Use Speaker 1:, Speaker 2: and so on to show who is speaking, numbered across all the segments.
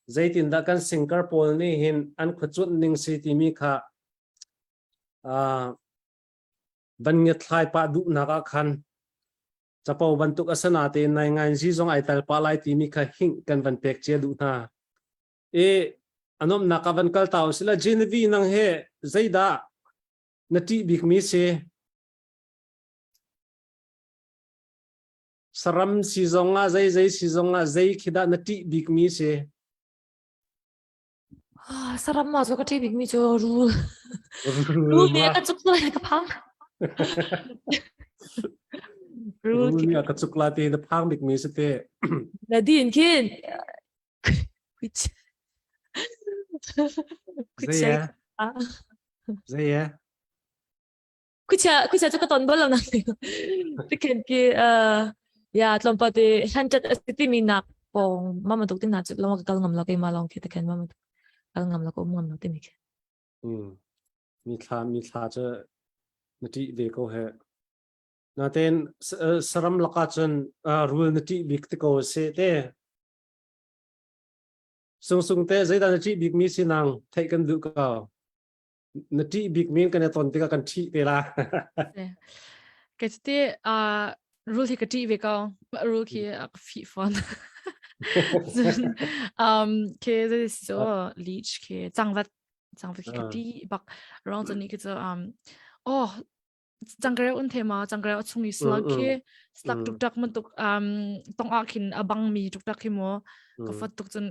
Speaker 1: Zeitindah kan singkar pawl nih hin an khuacuanh ning si timi kha uh, van ngiathlai pah duhnak ah khan capo bantuk a sana te nai ngai zi zong ai tal pah lai timi kha hing kan van pek cia duh hna. I anomnak ah van kal ta usila Genevieve nang he zeidah na ṭih bikmi si? Saram si zong ah zei zei si zong ah zei khi dah na ṭih bikmi si?
Speaker 2: Ah, saram ma cu ka ṭih bikmi cu rul. Rul nih a ka cuk lai ka phang.
Speaker 1: Rul nih a ka cuk la ti na phang bikmi si te.
Speaker 2: Na din khin.
Speaker 1: Zei e? Zei e?
Speaker 2: Khuachia khuachia cu ka ton bal lo nak Tikhin ki ya tlawmpal te hlancat a si timi nak pawng mah bantuk te hna cu lawng ka kal ngam lo keimah lawng khi tikhin mah bantuk kal ngam lo ka um ngam lo timi khi.
Speaker 1: Hmm. Mi thla mi thla cu na ṭih ve ko he. Natein saram lakah cun rul na ṭih bik te ko si te. Sung sung te zeidah na ṭih bik mi si nang theih kan duh ko. Na ṭih bik mi kan i ton tikah kan ṭhih te la.
Speaker 3: Ke te rul hi ka ṭih ve ko. Rul khi a ka fih fawn. Cun um ke zei si cu leech ke cangvat cangvat khi ka ṭih bak. Rong cun ni khi cu um oh cangkareu un the ma cangkareu a chung i slug khi slug tuktak bantuk um tong ah khin a bang mi tuktak khi mo ka fat tuk cun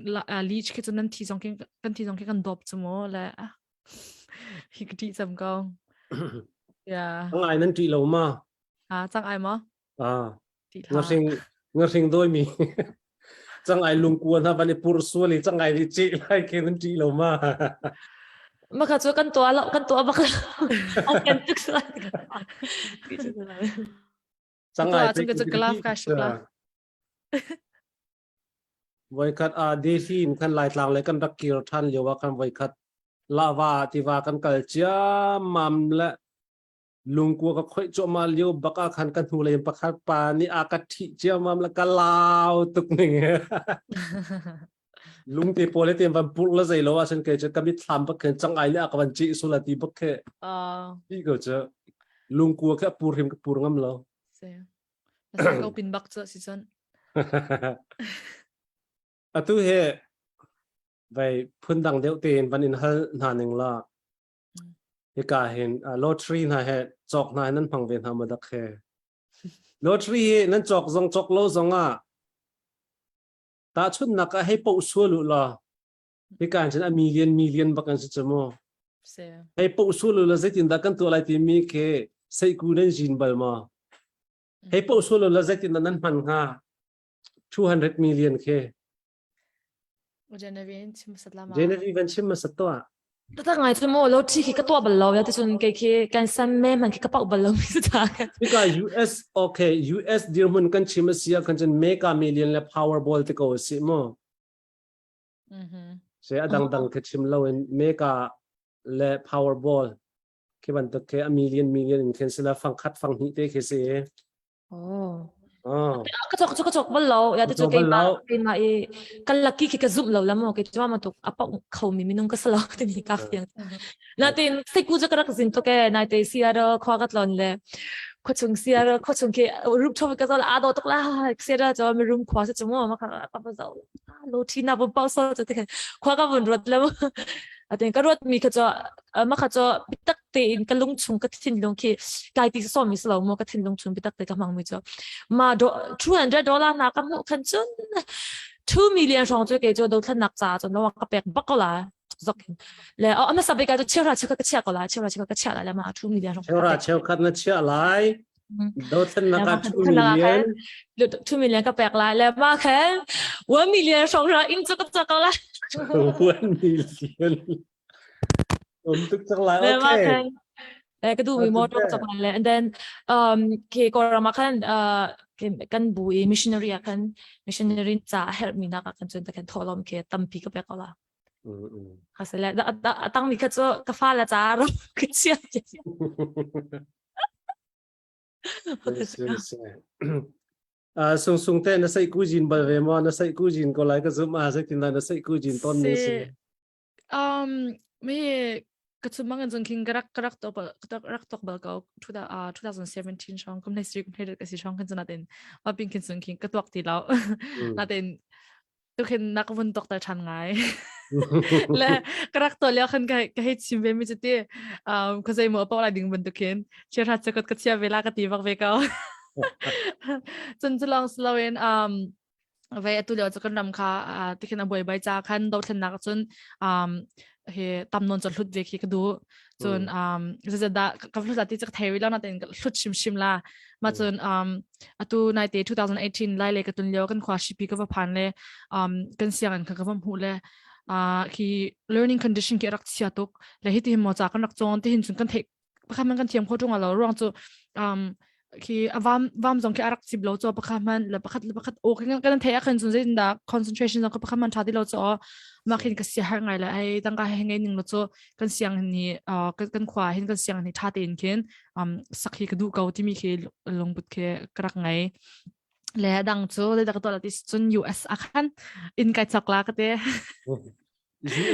Speaker 3: leech khi cun nan thi zong khi kan thi zong khi kan dop chu mo le hi ka ṭih cam ko yeah
Speaker 1: ngai nan ṭih lo ma
Speaker 3: a cang ai ma
Speaker 1: ah ngahring ngahring doi mi cang ai lungkua hna van i pur sual i cang ai ri ce lai ke nan ṭih lo ma
Speaker 2: Maka cu kan tuah lo kan tuah bak lo an kan tuk lai
Speaker 1: cang ai
Speaker 3: cu ka glove ka shuk la
Speaker 1: Voikhat a Delhi in khan Laitlang le kan rak kir ṭhan lio ah khan voikhat lava tiva kan kal ciammam le lungkua ka khoih cuahmah lio bak ah khan ka hnulei in pakhat pa nih a ka ṭhih ciammam le ka lau tuk ning lungte pawl he te van purh la zei lo ahcun kei cu ka mitthlam bak khin cang ai le a ka van cih sula ti bak khi ti ko cu lungkua khi a pur hrim ka pur ngam lo
Speaker 3: ko pin bak cu si cun
Speaker 1: atu he vai phundang deuh tein van in hal hna ning la Hika hin lottery hna he cawk hna nan hmang ve hna maw dak he? Lottery hi nan cawk zong cawk lo zong ah tahchunhnak ah hei poh sual u law hika hin cun a million million bak an si cu mu. Hei poh sual u law zeitindah kan tuah lai timi khi seiku nan zin bal maw? Hei poh sual u law zeitindah nan hman hnga? 200 million khi.
Speaker 3: Genevieve chim sat lama.
Speaker 1: Genevieve chim ma sat tuah.
Speaker 2: Tata ngai cu mo lo thi khi ka tuah bal lo ya ticun kei khi kan san me man khi ka pau bal lo mi ta.
Speaker 1: Hika US okay US dirhmun kan chim a sia kan cun mega million le powerball te ko si mo.
Speaker 3: Mhm.
Speaker 1: Se adang dang ke chim lo in mega le powerball khi bantuk ke a million million in khen sila fang khat fang hnih te khi si.
Speaker 2: Oh.
Speaker 1: Oh.
Speaker 2: Ka cawk ka cawk bal lo. Ya te cu keimah keimah i kan lucky khi ka zumh lo la maw kei cu ma tuk a pau kho mi minung ka salo ti mi ka fiang. Na tin seku cu ka rak zin tuk e nai te Seattle khua ka tlon le khua chung Seattle khua chung khi room chom ka zol a do tuk la Seattle cho mi room khua se chu mo ma ka ka pa zo lo thi na bu pau so chu te khua ka vun ruat le atin ka ruat mi kha cho ma kha cho bitak tein ka lung chung ka thinlung khi kai ti so mi slo mo ka thinlung chung bitak te ka hmang mi chu ma do 200 dollar na ka mu khan chun 2 million rong chu ke chu do thlan nak cha chu no ka pek bak ko la zok le o ama sabe ka chu chera chu ka chia ko la chera chu ka chia la le ma 2 million rong
Speaker 1: chera cheu khat na chia lai do thlan nak ka 2 million
Speaker 2: 2 million ka pek lai le ma khan 1 million rong ra in chu ka cha ko la
Speaker 1: 1 million Um tuk cang lai. Okay.
Speaker 2: Eh ka duhmi motor ka cawk le and then um ke Kawlram ah khan uh kan bu i missionary ah khan missionary ca a herhmi nak ah khan cun ta khan thawhlawm ke tampi ka pek ko la. Ka se le a tang mi kha cu ka fa le ca ro ka chia.
Speaker 1: Sung sung te na sei ku jin bal ve mo na sei ku jin ko lai ka zum a zei tin na sei ku jin ton ning si.
Speaker 3: Um mi ka chumang in zong king karak karak to rak tok bal ko 2017 shong kum nei sri kum hei ka si shong kan chuna tin ma ping kin sung king ka tuak ti lo na tin tu khin na ka vun tok ta chan ngai le ka rak to leo khan ka ka hei chim ve mi chu ti um ka zei mo pa lai ding ban tu khin che ra che kot ka chia ve la ka ti bak ve ko chun chu long slow in um ve atu leo chu kan ram kha tikhin a buai bai cha khan do thlen nak chun um he tam non chon hlut ve khi ka du cun um da ka hlut la ti chak thei lo na ten hlut shim shim la ma cun um atu nai te 2018 lai le ka tun lio kan khwa shipi ka va phan le um kan siang an kha ka va hmu le uh khi learning condition ki rak chia tuk le hi ti mo cha kan rak chon ti hin chun kan thei pakhat man kan thiam kho tung lo ruang chu um khi avam vam zong khi arak chip lo cho pakhat man le pakhat le pakhat o kan kan thei a khan chun zin da concentration zong ka pakhat man tha ti lo cho ma khin ka sia har ngai la ai tangka he ngai ning lo cho kan siang ni kan khwa hin kan siang ni tha tein khin um sakhi ka du ko timi khi lungput khi ka rak ngai le dang chu le dak to la ti chun US akhan in kai chak la ka te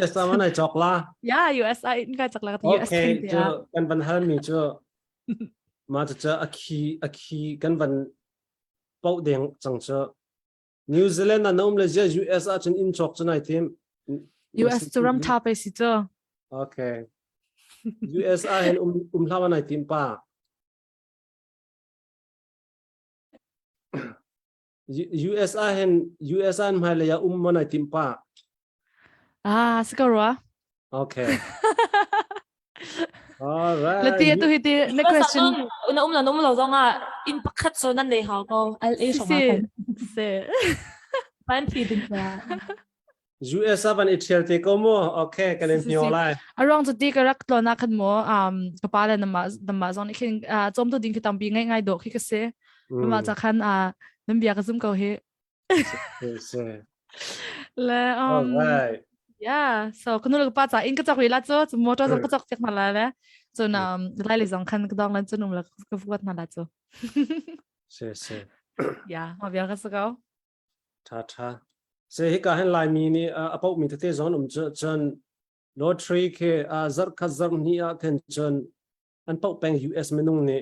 Speaker 1: US a man ai chok la
Speaker 3: yeah US a in kai chak la ka te US
Speaker 1: okay chu kan van hal mi chu ma chu cha akhi akhi kan van pau deng chang chu New Zealand na um le zia US ah cun inn cawk cu nai tim.
Speaker 3: US cu ram tha pe si cu.
Speaker 1: Okay. US ah hin um um hlah nai tim pa. US ah hin US ah hmai lei ah um ma nai tim pa.
Speaker 3: Ah, si ko rua.
Speaker 1: Okay. All right.
Speaker 3: Le ti tu hi ti na question.
Speaker 2: Na um la na um lo zong ah in pakhat so nan nei hau ko. LA
Speaker 3: Si si.
Speaker 2: Pan phi din pa.
Speaker 1: US a van i thial te ko mu. Okay, kan in hnior lai.
Speaker 3: Arong chu ti ka rak tlo na khan mo um ka pa le nama nama zong ni khin chom tu ding khi tampi ngai ngai do khi ka se. Ma cha khan a nan bia ka zum ko hi. Le um
Speaker 1: Alright.
Speaker 3: yeah so kanu le pa cha in ka chak wi la chu chu motor zong ka chak chek na la le chu na lai le zong khan ka dong lan chu num la ka fuat na la chu
Speaker 1: Se se.
Speaker 3: yeah ma bia ka sa ko
Speaker 1: Tha tha. Se hi ka hen lai mi ni a pau mi tete zon um chu chun lottery ke a zar kha zar ni a khen chun an pau peng US minung ni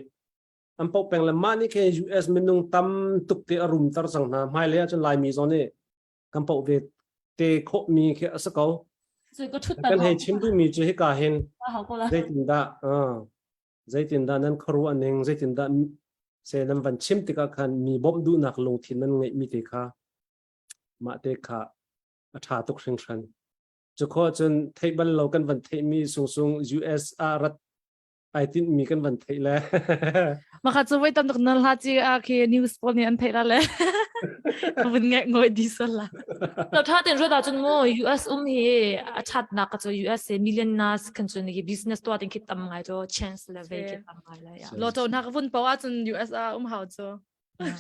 Speaker 1: an poh peng le mah nih khin US minung tam tuk te a rum tar cang hna hmailei ahcun Laimi zong nih kan poh ve te khawh mi khi a si ko kan hei chim duhmi cu hika hin zeitindah zeitindah nan khuaruah ning zeitindah se nan van chim tikah khan mi bawmh duhnak lungthin nan ngeih mi te kha mah te kha a ṭha tuk hringhran cu khawh cun theih bal lo kan van theih mi sungsung US ah rat ai tinh mi kan van theih le
Speaker 3: Maka cu voi tam tuk nan hla chi a khi news pawl nih an theih la le vun ngai ngoi di sal la
Speaker 2: Lo tha ten ruat ahcun mu US um hi a thatnak ka cu US he million nas kan cun hi business tuah ding khi tam ngai to chance le ve khi tam ngai la ya.
Speaker 3: Lo to na ka vun paw ahcun US a um hau cu.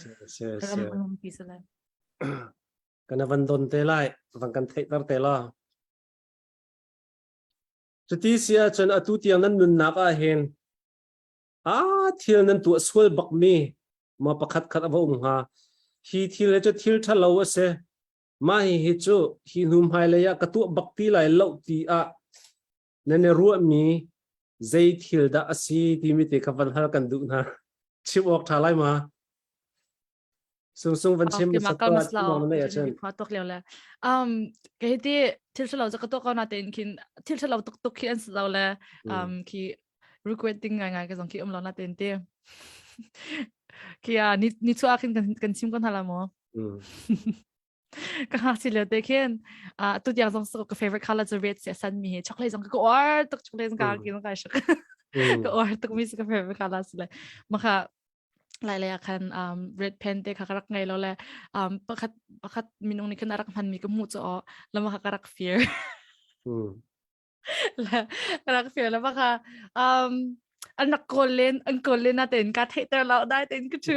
Speaker 1: Se se
Speaker 2: Ram um pi sala.
Speaker 1: Kana van don te lai van kan theih tar te la. Cuti si ahcun atu tiang nan nunnak ah hin aa thil nan tuah sual bakmi ma pakhat khat a va um hnga. Hi thil hi cu thil ṭhalo a si. Mah hihi cu hi hnu hmailei ah ka tuah bak ti lai lo ti ah nan i ruahmi zei thil dah a si timi te kha van hal kan duh hna. Chim awk ṭha lai ma? Sung sung van chim
Speaker 3: Okay, ma kal mas lao. Khua tok leo le. Um ke hi ti thil thalo ka to ko na ten khin thil thalo tuk tuk khi an lo le um khi regret ding ngai ngai ka zong khi um lo na ten te. Khi a ni ni chu a khin kan kan chim kon hala mo. Ka hak si leo te khin a tu tiang zong ka favorite color chu red se san mi he chocolate zong ka or tuk chocolate zong ka ki zong ka shak. Ka or tuk mi ka favorite color le. Ma kha lai lei ah khan um, red pen te kha ka rak ngei lo le um, pakhat pakhat minung nih khan a rak hman mi ka hmuh cu aw lama kha ka rak fear le ka rak fear lama kha um, an rak kawl len an kawl len natein ka theihter lo dai tein ka chu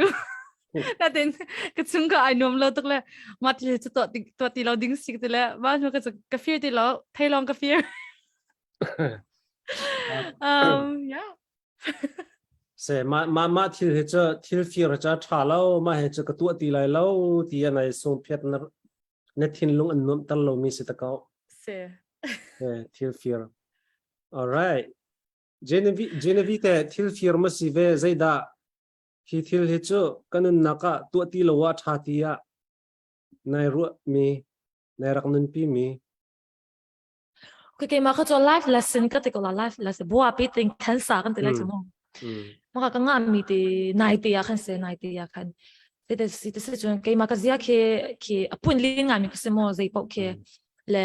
Speaker 3: natein ka chung ka ai nuam lo tuk le ma ti chu to to ti lo ding sik ti le ma hnu ka chu ka fear ti lo thei long ka fear um yeah.
Speaker 1: Se ma ma ma thil hi cu thil fir cu tha lo ma he cu ka tuah ti lai lo ti an ai sung phiat na na thinlung an nuamh ter lo mi si ta ko.
Speaker 3: Se.
Speaker 1: Thil fir. All right. Genevieve Genevieve te thil fir ma si ve zeidah hi thil hi cu kan nunnak ah tuah ti lo ah tha ti ah nai ruah mi nai rak nunpi mi
Speaker 2: Okay, keimah kha cu life lesson ka ti ko la life lesson bua pi ting khan sa kan ti lai chu mu. Maka ka nga mi te nai te ya khan se nai te ya khan. Te te si te se chun keimah ka zia khe khi apun li nga mi ka se mo zei pau khe le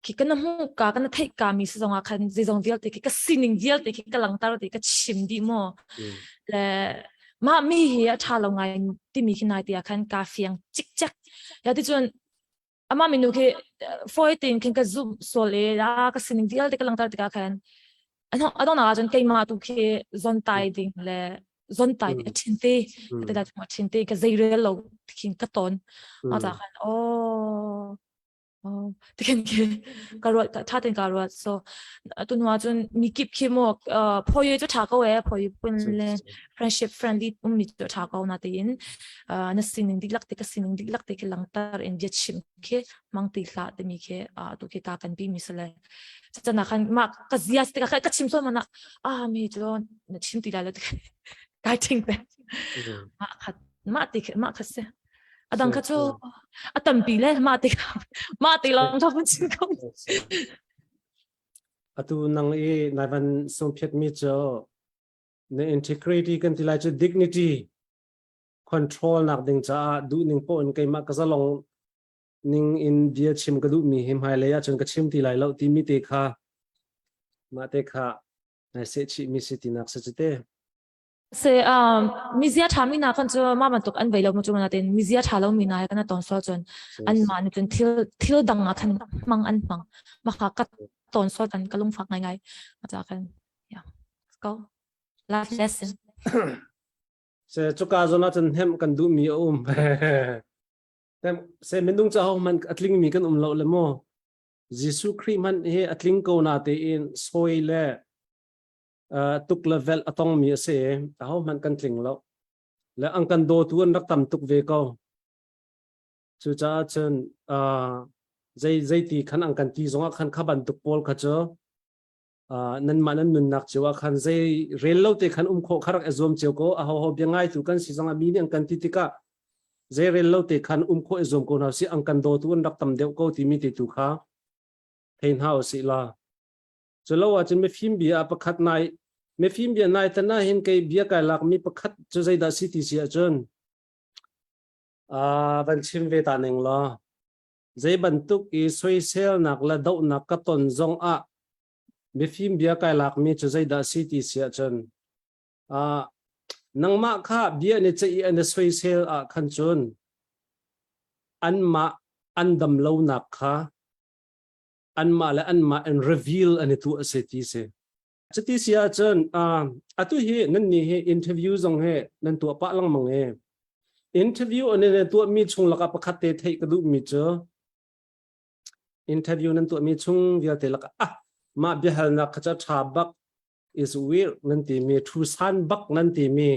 Speaker 2: khi kan hmu ka kan theih ka mi se zong ah khan zei zong vialte khi ka sining vialte khi ka langtar te ka chim di mo. Le ma mi hi a tha lo ngai ti mi khi nai te ya khan ka fiang chik chek. Ya ti chun Amah minu khi fawi tein khin ka zumh sual i a ka sining vialte ka langhter tikah khan a donghnak ahcun keimah tu khi zontai ding le zontai a ṭhin te ka ti lai a ṭhin te ka zeirel lo khin ka ton mah ca khan oh oh tikhin khi ka ruat ṭha tein ka ruat so tu hnu ahcun mi kip khi mu phoye cu ṭha ko e phoye pun le friendship friendly ummi cu ṭha ko na tiin na sining dihlak te ka sining dihlak te khi langter in bia chim khi mang ti hlah timi khi tu khi ta kan pi mi sale cana khan ma ka zias te ka ka chim so mana ah mi chu na chim ti lai lo kai thing pe ma khat ma ti ma khat se adang kha chu atampi le ma ti ma ti long tha pun chim ko
Speaker 1: atu nang i nai van sung phiat mi chu na integrity kan ti lai chu dignity control nak ding caah duh ning poh in keimah ka zalong ning in bia chim ka duh mi hi hmailei ahcun ka chim ti lai lo timi te kha mah te kha nai seh chih mi si tinak si te.
Speaker 2: Se um mizia tha mi na kan chu ma bantuk an vei lo mu chu na tin mizia tha lo mi na kan ton so chun an ma ni chun thil thil dang a khan mang an mang ma kha ka ton so kan ka lung fak ngai ngai ma cha kan yeah let's go last lesson
Speaker 1: Se cuka zawn ahcun hnemh kan duhmi a um. Se minung ca hmanh a tlingmi kan um lo le maw? Jesuh Khrih hmanh hi a tling ko na tein sawi le tuk le velh a tongmi a si. Aho hmanh kan tling lo. Le an kan dawtu an rak tam tuk ve ko. Cucaah cun zei zeiti khan an kan ti zongah khan kha bantuk pawl kha cu nanmah nan nunnak cio ah khan zei rel lo te khan um khawh kha rak i zuam cio ko a ho ho bia ngai tu kan si zong ah mi nih an kan ti tikah zei rel lo te khan um khawh i zuam ko hna si an kan dawtu an rak tam deuh ko timi te tu kha thei hna usih la culo ahcun mifim bia ah pakhat nai mifim bia nai tan ah hin kei bia kai lak mi pakhat cu zeidah si ti si ahcun van chim ve ta ning law Zei bantuk i soiselnak le dohnak ka ton zong ah mifim bia kai lakmi cu zeidah si ti si ahcun uh, nangmah kha bia ni ceih i an i soisel ah khan cun anmah an dam lonak kha anmah le anmah in reveal an i tuah a si ti si. Cuti si ahcun uh, atu hi nan nih hi interview zong hi nan tuah pah lengmang e. Interview an in tuahmi chung lakah pakhat te theih ka duhmi cu interview nan tuahmi chung vialte lakah ah mah biahalnak kha cu ṭha bak is weird nan timi thu san bak nan timi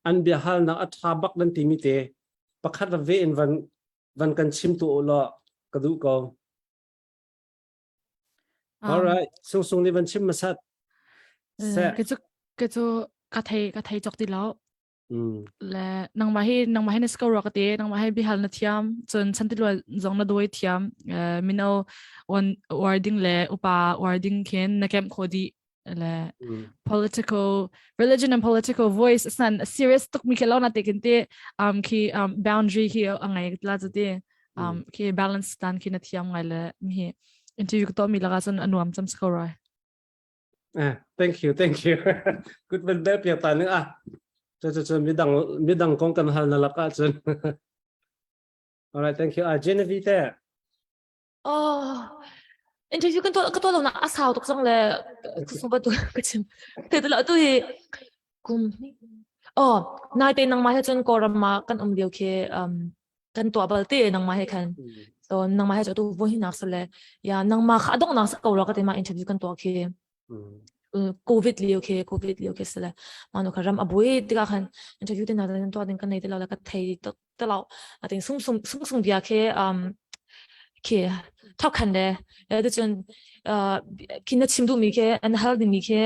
Speaker 1: an biahalnak a ṭha bak nan timi te pakhat ve in van van kan chim tu law ka duh ko. All right, sung sung nih van chim masat.
Speaker 3: Se. Ke cu ke cu ka thei ka thei chok ti lo. Le nangmah hi nangmah hi na sko ro ka te nangmah hi bihal na thiam cun chantiluan zong na doi thiam mino on wording le upa wording khin na kem kho di le political religion and political voice san serious tuk mi ke lo na te kin te um khi um boundary khi angai la chu te um khi balance tan khi na thiam ngai le mi hi interview ko to mi laka cun anuam cham sko rai
Speaker 1: Eh, thank you, thank you. Good van bel piak ta ning ah. Cu cu cu midang midang kong kan hal na lak ah cun. All right, thank you. Ah, Genevieve te.
Speaker 2: Oh, interview kan tuah ka tuah lo na a sau tuk cang le kusung ba tu ka chim. Te tu la tu hi kum Oh, nai te nangmah he cun Kawlram ah kan um lio khi um kan tuah bal te nangmah he khan. So nangmah he cu tu voi hi nak sale ya nangmah kha adong nak sa ko lo ka te ma interview kan tuah khi. COVID lio khi COVID lio khi sile manu kha ram abui tika khan interview te na dan to ding kan nei te lo la ka thei to te lo I think sung sung sung sung bia khi khi thok khan de e te chun khi na chim du mi khi an hal ding mi khi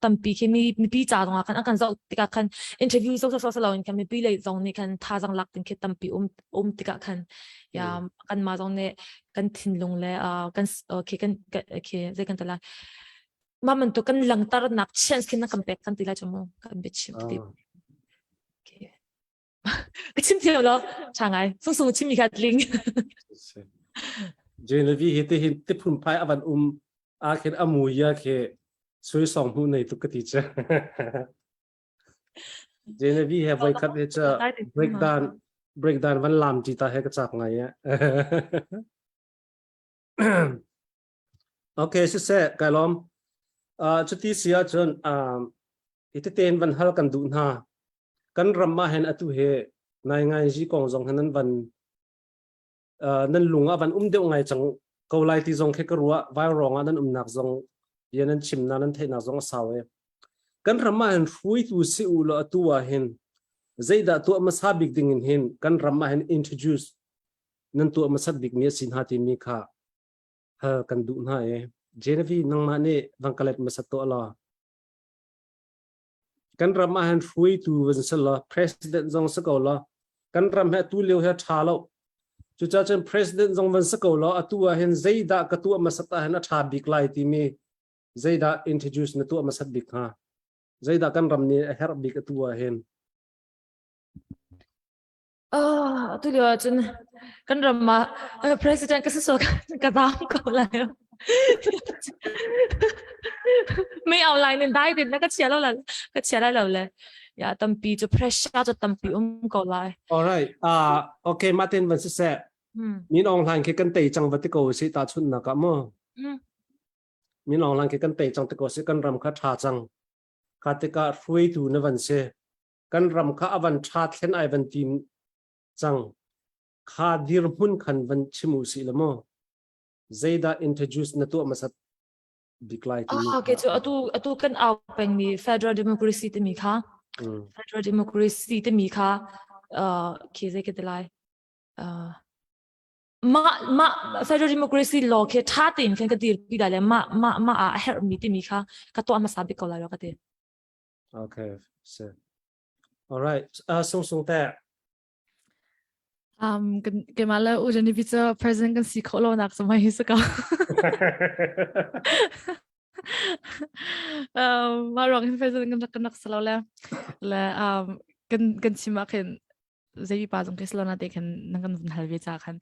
Speaker 2: tampi khi mi mipi ca zong ah khan an kan zoh tikah khan interview so so so lo in khan mipi lei zong nih khan thazang lak ding khi tampi um um tikah khan ya kan ma zong nih kan thinlung le kan khi kan khi zei kan tala ma man tu kan langtar nak chance khin na kan pek kan ti lai chu mu kan be chim ti ka chim thiam lo cha ngai sung sung chim mi kha tling
Speaker 1: Genevieve hi te hin te phun phai avan um a khin amu ya khe sui song hmu nei tuk ka ti che Genevieve he voi khat he cha breakdown breakdown van lam ti ta he ka chak ngai ya Okay siseh kai lawm chuti si ahcun hi teten van hal kan duh hna kan ram ah hin atu he nai ngai zi kong zong hin nan van nan lung ah van um deuh ngai cang ko lai ti zong khi ka ruah vai rong ah nan umnak zong bia nan chim na nan theihnak zong a sau e kan ram ah hin hruaitu si u law atu ah hin zeidah tuah hmasa bik ding in hin kan ram ah hin introduce nan tuah hmasat bik mi a si hna timi kha hal kan duh hna e Genevieve nangmah nih van ka let hmasat tuah law kan ram ah hin hruaitu van si law president zong si ko law kan ram he atu lio he tha lo cucaah cun president zong van si ko law atu ah hin zeidah ka tuah hmasat ah hin a tha bik lai timi zeidah introduce na tuah hmasat bik hnga zeidah kan ram nih a herh bik atu ah hin
Speaker 2: Ah, tu lio ahcun kan ram ah president ka si sual ka zaam ko lai. Mei au lai nin dai din na ka chia lo la ka chia lai lo le. Ya tampi cu pressure cu tampi um ko lai.
Speaker 1: All right. Okay, Martin van si seh. Min Aung Hlaing khi kan tei cang va ti ko si ta chun nak ah mu. Min Aung Hlaing khi kan tei cang ti ko si kan ram kha tha cang. Kha tikah hruaitu na van si. Kan ram kha a van ṭha thlen ai van tim cang kha dirhmun khan van chim u sih la maw zeidah introduce na tuah hmasat bik lai timi
Speaker 2: Ah, okay, cu atu atu kan au pengmi federal democracy timi kha federal democracy timi kha khi zei ka ti lai mah mah federal democracy law khi ṭha tein khan ka dirpi lai le mah mah mah ah a herhmi timi kha ka tuah hmasa bik ko lai lo ka ti.
Speaker 1: Okay, so. All right. Sung sung te.
Speaker 3: Um, keimah le U Genevieve cu president kan si kho lo nak cu mai si ko. um, mah ruang hin president kan rak kan rak si lo le le um, kan kan chim ah khin zei pa zong khi si lo na te khan nan kan vun hal ve ca khan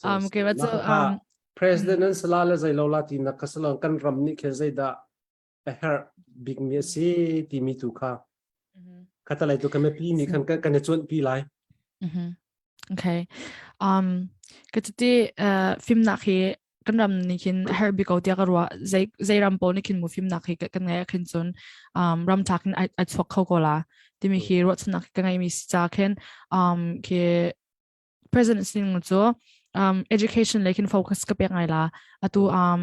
Speaker 3: um keimah cu um
Speaker 1: president nan sala le zei lo la ti nak ka salon kan ram nih khin zei dah a herh bikmi a si timi tu kha khatalei tu kan mipi nih khan kan i cuanhpi lai.
Speaker 3: Okay. Um ka ti fimnak hi kan ram nih khin a herh bik ko tiah ka ruah zei zei ram pawl nih khin mu fimnak hi kan ngai khin cun um ram tha khin ai chuak kho ko la timi hi ruahchannak ka ngai mi si ca khin um khi president sining cu um, education lei khin focus ka pek ngai la atu um,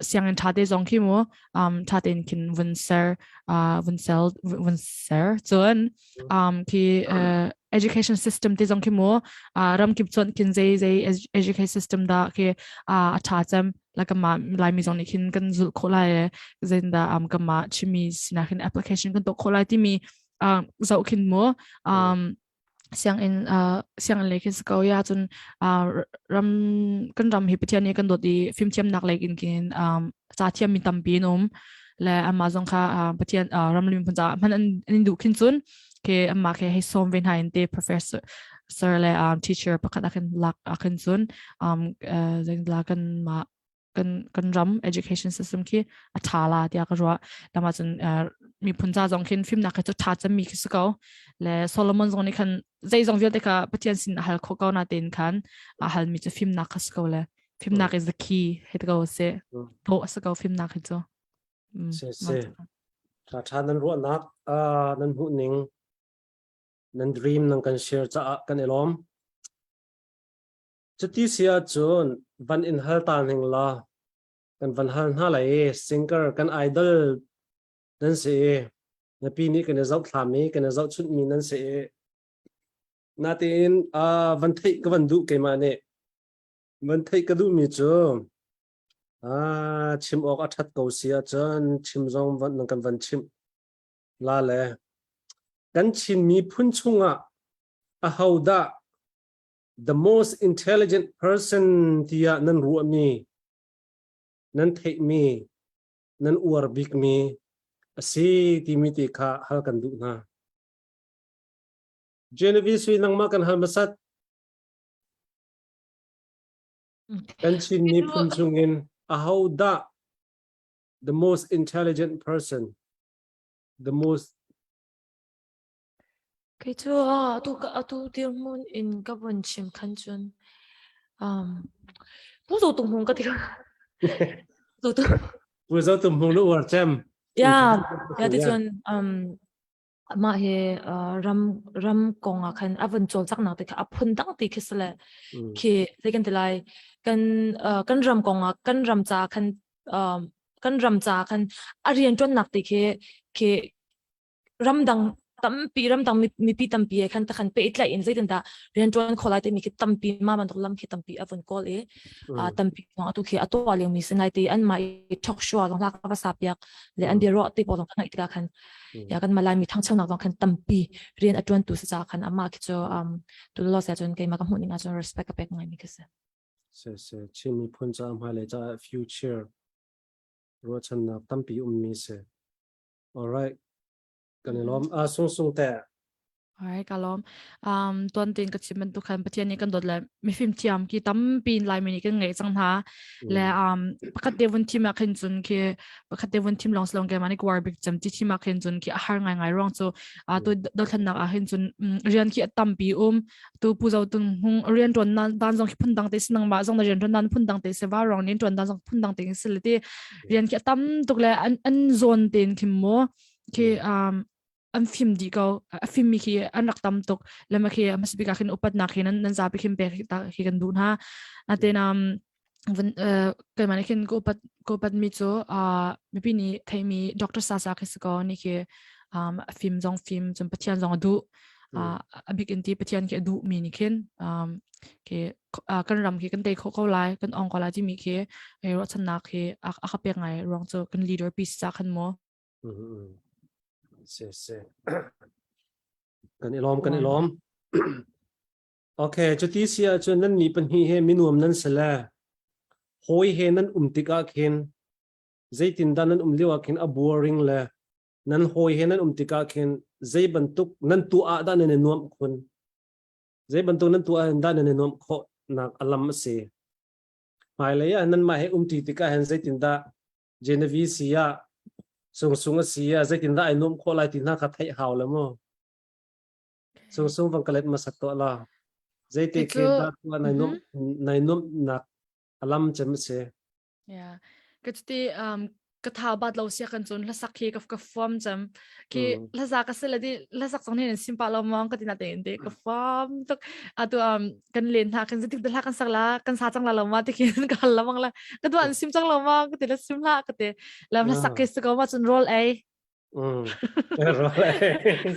Speaker 3: sianginn tha te zong khi mu um, tha tein khin vun ser uh, vun sel vun ser cun um, khi uh, education system te zong khi mu uh, ram kip chon khin zei zei education system da khi uh, a tha cem la kama laimi zong nih khin kan zul kho lai zein da um, kama chimi sina khin application kan to kho lai timi uh, zoh khin mu um, sianginn uh, sianginn lei khi si ko ya cun uh, ram kan ram hi Pathian nih kan dawt i fimthiamnak lei in kin um, ca thiam mi tampi an um le amah zong kha uh, Pathian uh, ram lim phun ca hman an in duh khin cun ke amah ke hei som ve hna in te professor sir le um, teacher pakhat akin lak akin cun um, uh, zeng la kan ma kan kan ram education system khi a tha la tiah ka ruah lama cun miphun ca zong khin fimnak khi cu tha cemmi khi si ko le Solomon zong nih khan zeizong vialte kha Pathian sin a hal kho ko na tein khan a halmi cu fimnak kha si ko le fimnak is the key he ko se to si ko fimnak hi cu
Speaker 1: se se tha tha nan ruahnak nan hmuh ning nan dream nan kan share caah kan i lawm Cuti si ahcun van in hal ta ning law kan van hal hna lai i singer kan idol. Nan si i mipi nih kan i zohthlam i kan i zohchunhmi nan si i natein uh, van theih ka van duh keimah nih van theih ka duhmi cu ah chim awk a ṭhat ko si ahcun chim zong van nan kan van chimh la le kan Chin miphun chungah ahodah the most intelligent person tiah nan ruahmi nan theihmi nan uar bikmi a si timi ti kha hal kan duh hna. Genevieve Sui nangmah kan hal hmasat. Kan Chin miphun chungin ahodah the most intelligent person the most
Speaker 2: Kei cu atu atu dirhmun in ka vun chim khan cun um Pu Zo Tung Hmung ka ti. Zo Tung.
Speaker 1: Pu Zo Tung Hmung lu uar cem.
Speaker 2: Ya, ya ti cun um mah hi ram ram kong ah khan a vun cawlcak nak te kha a phun dang ti khi sile khi zei kan ti lai kan kan ram kong ah kan ram ca khan kan ram ca khan a rian ṭuan nak ti khi khi ramdang tampi ramdang mipi tampi he khan takhan pehtlaih in zeitindah rianṭuan kho lai timi khi tampi ma bantuk lam khi tampi a vun kawl i tampi zong atu khi a tuah lio mi si nai te an mah i talk show zong lak va sa piak le an bia ruah te pawl zong kan ngaih tikah khan ya kan malai mi thangchonak zong khan tampi rian a ṭuan tu si ca khan amah khi cu um tu lo sia cun keimah ka hmuh ning ahcun respect ka pek ngai mi khi si
Speaker 1: se se Chin miphun ca hmailei ca future ruahchannak tampi ummi si All right. Kan i lawm. Ah, sung sung te.
Speaker 3: Alright, ka lawm. Um, tuan tin ka chim bantuk khan Pathian nih kan dawt le mifim thiam ki tampi in Laimi nih kan ngeih cang hna. Le um, pakhat te vun thim ah khin cun khi pakhat te vun thim lawng silong ke mani kwar bik cem ti thim ah khin cun khi a har ngai ngai ruang cu a tu dothlennak ah hin cun rian khi a tampi um tu pu zo tung hung rian tuan nan dan zong khi phun dang te si nang ma zong na rian tuan dan phun dang te se wa rong nin tuan dan zong phun dang te si le ti rian khi tam tuk le an an zon ten khim mo khi um an phim di ko a phim mi khi an rak tam tuk le ma khi masbika khin upat nak khi nan nan zapi khin pe ta khi kan du na aten um vun keimah nih khin ka upat ka upat mi cu uh, mipi nih theimi Dr. Sasa khi si ko ni khi um, a fim zong fim cun Pathian zong a duh uh, a bik in ti Pathian khi a duh mi nih khin um, khi uh, kan ram khi kan tei kho ko lai kan ong ko lai timi khi ei ruahchannak khi a, a ka pek ngai ruang cu kan leader pi si ca khan mu
Speaker 1: Se se kan i lawm kan i lawm Okay, cuti si ahcun nan nih pahnih he minuam nan si le hawi he nan um tikah khin zeitindah nan um lio ah khin a boring le nan hawi he nan um tikah khin zei bantuk nan tuah ah dah nan i nuamh khun? Zei bantuk nan tuah ah dah nan i nuamh khawh nak a lam a si? Hmailei ah nanmah he umṭi tikah hin zeitindah Genevieve si ah Sungsung a si ah zeitindah ai nuamh khawh lai ti hna kha theih hau le mu. Sung sung van ka let hmasa tuah la. Zeite
Speaker 3: Kei
Speaker 1: khe
Speaker 3: cu
Speaker 1: dah tuah nai nuamh nai nuamhnak a lam cem a si.
Speaker 3: Yeah. Ka ti um ka thau bat lo sia kan cun hlasak khi ka ka fuam cam khi hlasak ka sele di hlasak zong nih sim pa lo mong ka ti na te te ka fuam tuk atu um kan len hna kan zetik hla kan sak la kan sa cang la lo ma ti khin ka hal lamang la ka duan sim cang lo ma ka ti la sim la ka ti lam hlasak khi se ko ma cun roll ei
Speaker 1: Mm. Roll ei.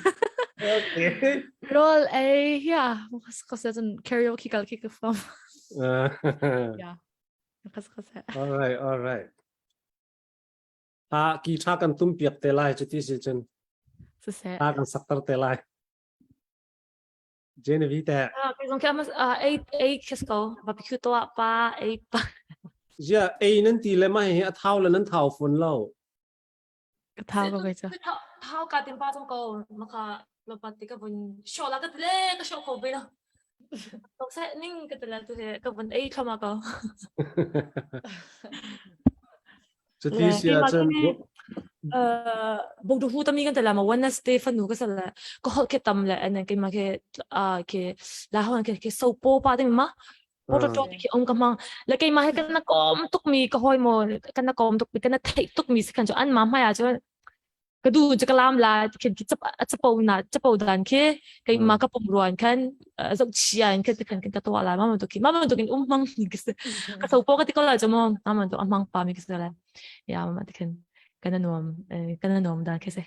Speaker 1: Okay.
Speaker 3: Roll ei, yeah. Ka sa cun karaoke kal khi ka fam. Yeah. Ka sa sa.
Speaker 1: All right, all right. Ha ki tha kan tum piak te lai chuti si cun.
Speaker 3: Siseh.
Speaker 1: Ha kan saktar te lai. Genevieve te.
Speaker 2: Ah, kei zong khi amas ei ei khis ko. Barbecue to pa ei pa.
Speaker 1: Zia ei nan ti le ma hi a thau le nan thau fun lo.
Speaker 3: Ka thau ko kai ca.
Speaker 2: Thau ka tin pa cang ko maka lopat ti ka vun show la ka ti le ka show ko ve lo. Tok se ning ka ti la tu he ka vun ei thloma ko.
Speaker 1: Cuti si ahcun
Speaker 2: bok du hu tami kan tala ma Wednesday fanu ka sala ka hol ke tam le anan ke ma ke ke la hon ke ke so po pa ding ma Photo khi um ka hmang. Le keimah he kan na kom tukmi ka hawi maw kan na kom tukmi kan na theih tukmi si khan cu an ma hmai ah cun ka du cu ka lam la khin khi chapo na chapo dan khi keimah ka pum ruan khan zoh chia in khan khan ka tuah lai ma tu khi ma tu kin um hmang ni ka so po ka ti ko la chu mo ma tu amang pa mi ka se la ya ma ti khan. Kan nuam kan nuam dan khi se.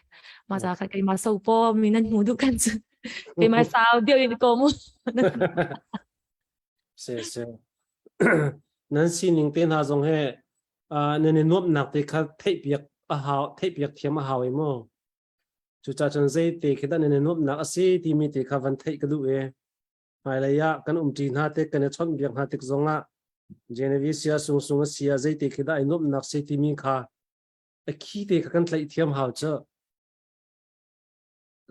Speaker 2: Ma za ka keimah so po mi nan hmu duh kan cu. Keimah sau deuh in ko mu.
Speaker 1: Se se. Nan sining te hna zong he nan i nuamhnak te kha theihpiak a hau theihpiak thiam a hau i mu. Cucaah cun zei te khi dah nan i nuamhnak a si timi te kha van theih ka duh i hmailei ah kan umṭi hna tik kan i chawnhbiak hna tik zongah Genevieve sia sungsung a si ah zei te khi dah i nuamhnak si timi kha a khi te kha kan tlaih thiam hau cu.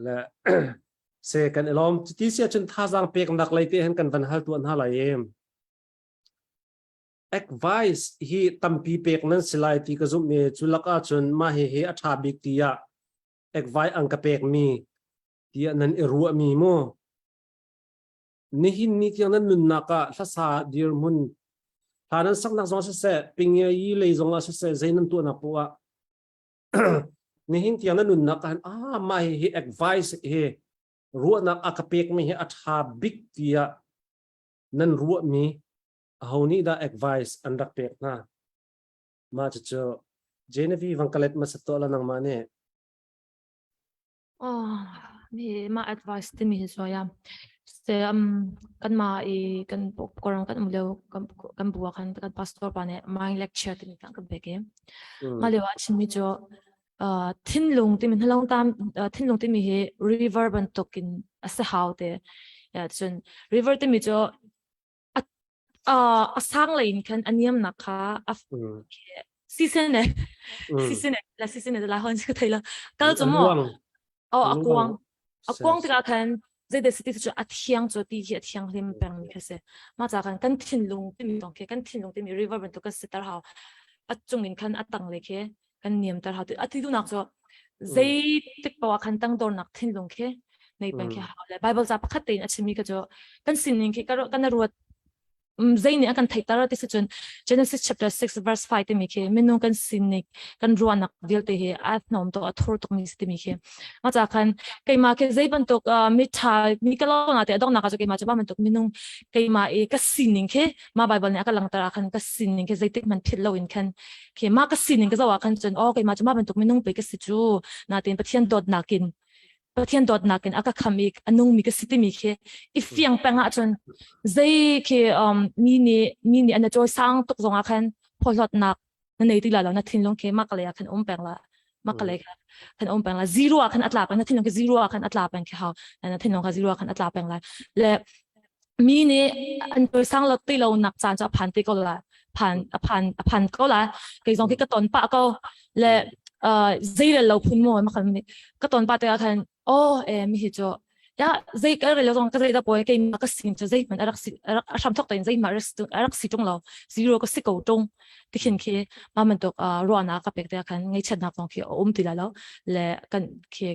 Speaker 1: Le se kan i lawm. Cuti si ahcun thazaang peknak lei te hin kan van hal tuah hna lai i advice hi tampi pek nan si lai ti ka zumh i cu lak ahcun mah hihi a ṭha bik tiah advice an ka pekmi tiah nan i ruahmi mu. Nihin ni tiang nan nunnak ah hlasa dirhmun hla nan saknak zong siseh pingiayi lei zong ah siseh zei nan tuahnak poah ah nihin tiang nan nunnak ah ah mah hihi advice hi ruahnak a ka pekmi hi a ṭha bik tiah nan ruahmi aho nih dah advice an rak pek hna? Mah cucu Genevieve van ka let hmasa tuah la nangmah nih.
Speaker 2: Oh, mi mah advice timi hi cu ya. Se um kan ma i kan korong kan um lio kan kan bu ah khan kan pastor pa nih mind lecture timi kan kan pek i. Mah lio ah chimmi cu thinlung timi hnalong tam thinlung timi hi river bantukin a si hau te. Ya cun river timi cu a a sang lei in khan a niamnak kha a season e season e la season e la hon si thei la kal chu mo oh a kuang a kuang tikah khan zei city cu a thiang cu ti hi a thiang hlim peng mi kha si ma cha kan kan thinlung timi tong khi kan thinlung timi river bantuk kan sitar hau a chung in khan a tang le khi kan niam tar hau a ti dunak cu zei tik pawa khan tang dornak thinlung khi nei peng khi hau le bible ca pakhat tein a chimi kha cu kan sining khi kan ruat zei nih a kan theihter ti si cun Genesis chapter 6 verse 5 timi khi minung kan sining kan ruahnak vialte hi a hnom to a thur tuk mi si timi khi ma cha khan keimah khi zei bantuk mi tha mi ka lo na te adong nak cu keimah cu ba bantuk minung keimah i ka sining khi ma bible nih a ka langter ah khan ka sining khi zeitik man phit lo in khan khi ma ka sining ka zoh ah khan cun oh keimah cu ma bantuk minung pe ka si cu natin Pathian dawtnak in Pathian dawtnak in a ka kham i a nungmi ka si timi khi i fiang peng ahcun zei khi um, mi nih mi nih an cawi sang tuk zong ah khan phawhlawtnak na nei ti la lo na thinlung khi mah ka lei ah khan um peng la mah ka lei khan um peng la zero ah khan a tla peng na thinlung khi zero ah khan a tla peng khi hau na thinlung kha zero ah khan a tla peng lai le mi nih an cawi sang lo ti lo nak caan cu a phan ti ko la phan a phan a phan ko la kei zong khi ka ton pah ko le zei rel lo phun maw ma khan ka ton pa te ah khan oh e mi hi chu ya zei ka rel zong ka zei da poi kei ma ka sin chu zei man arak si arak asham thok ten zei ma arak si tung lo zero ka si ko tung ti khin khi ma man tok ruana ka pek te khan ngei chat nak zong khi um ti la lo le kan khi